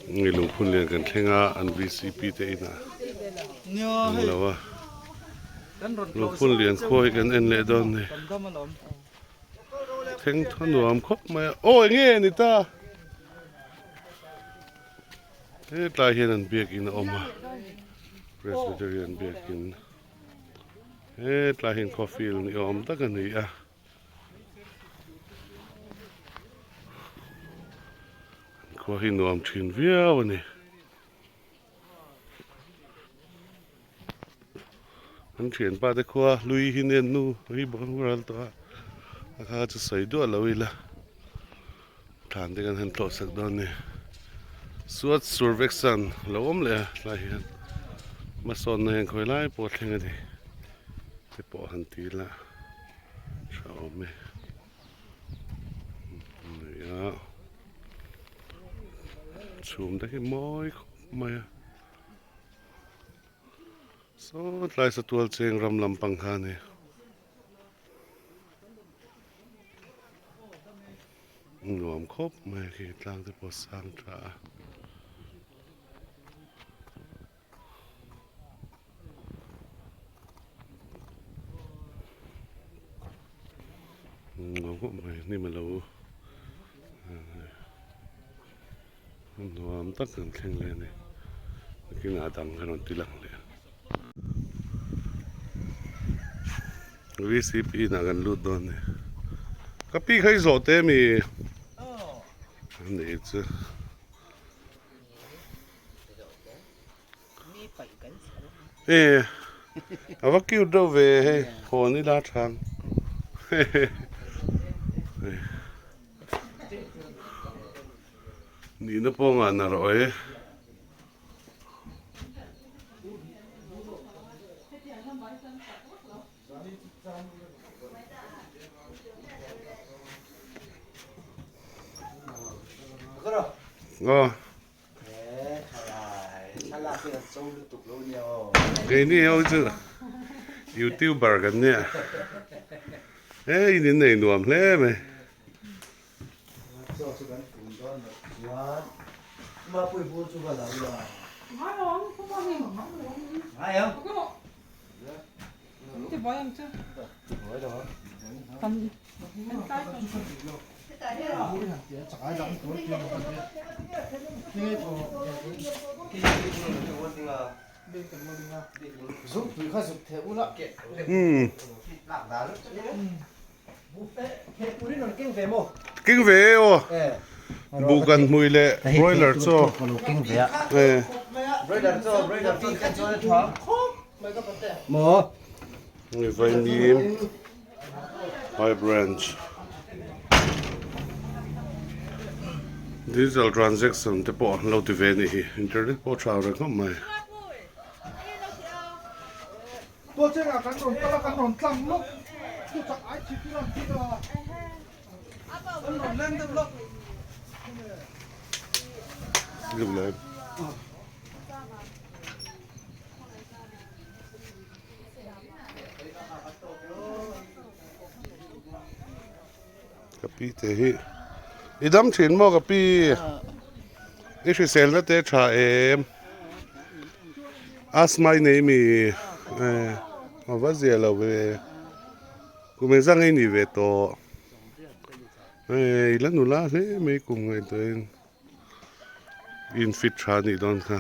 Nge lungphun lian kan thleng a an vcp te inah an lo a lungphun lian khua hi kan en leh dawn a ni thleng thaw nuam khawp mai a aw eng nge ni ta hetlai hian an biakin a awm a presbyterian biakin hetlai hian khawfield ni awm tak a ni a. Khua hi nuam thin viau a ni. An thianpa te khua hlui hi nen nu hi bawk an ral tawh a, a kha chu sawi duah lo ila thlan te kan han tlawh sak dawn a ni. Suat Surveksan lo awm leh a tlai hian hmasawnna hian khawi lai pawh a thleng a ni te pawh han ti ila. Tha awm e nia chhum te khi mawi khawp mai a saw tlai satual cheng ram lampang kha a ni nuam khawp mai a khi tlang te pawh a sang tha a. Hnim alo nuam tak kan thleng leh a ni nakinah dang ka rawn ti lang leh ang vcp inah kan lut dawn a ni ka pi kha i zawh teh ami a nih chu. E a va cute deuh ve hei hawn ila tha ang nihna pawh ngah na rawh e. Aw. Keini ho chu youtuber kan nia hei in innei nuam hle mai. Keng ve e aw buh kan hmui leh broiler chaw Vaimim High Branch Digital transaction te pawh an lo ti ve a nih hi internet pawh a tha reng khawp mai. Ka pi te hi i dam thin maw ka pi i hriselna te tha em asthma i nei mi eh a va zia lo ve kum engzah nge i nih ve tawh eh i la nula hle mai kum ngaihtuah in in fit tha a nih dawn kha.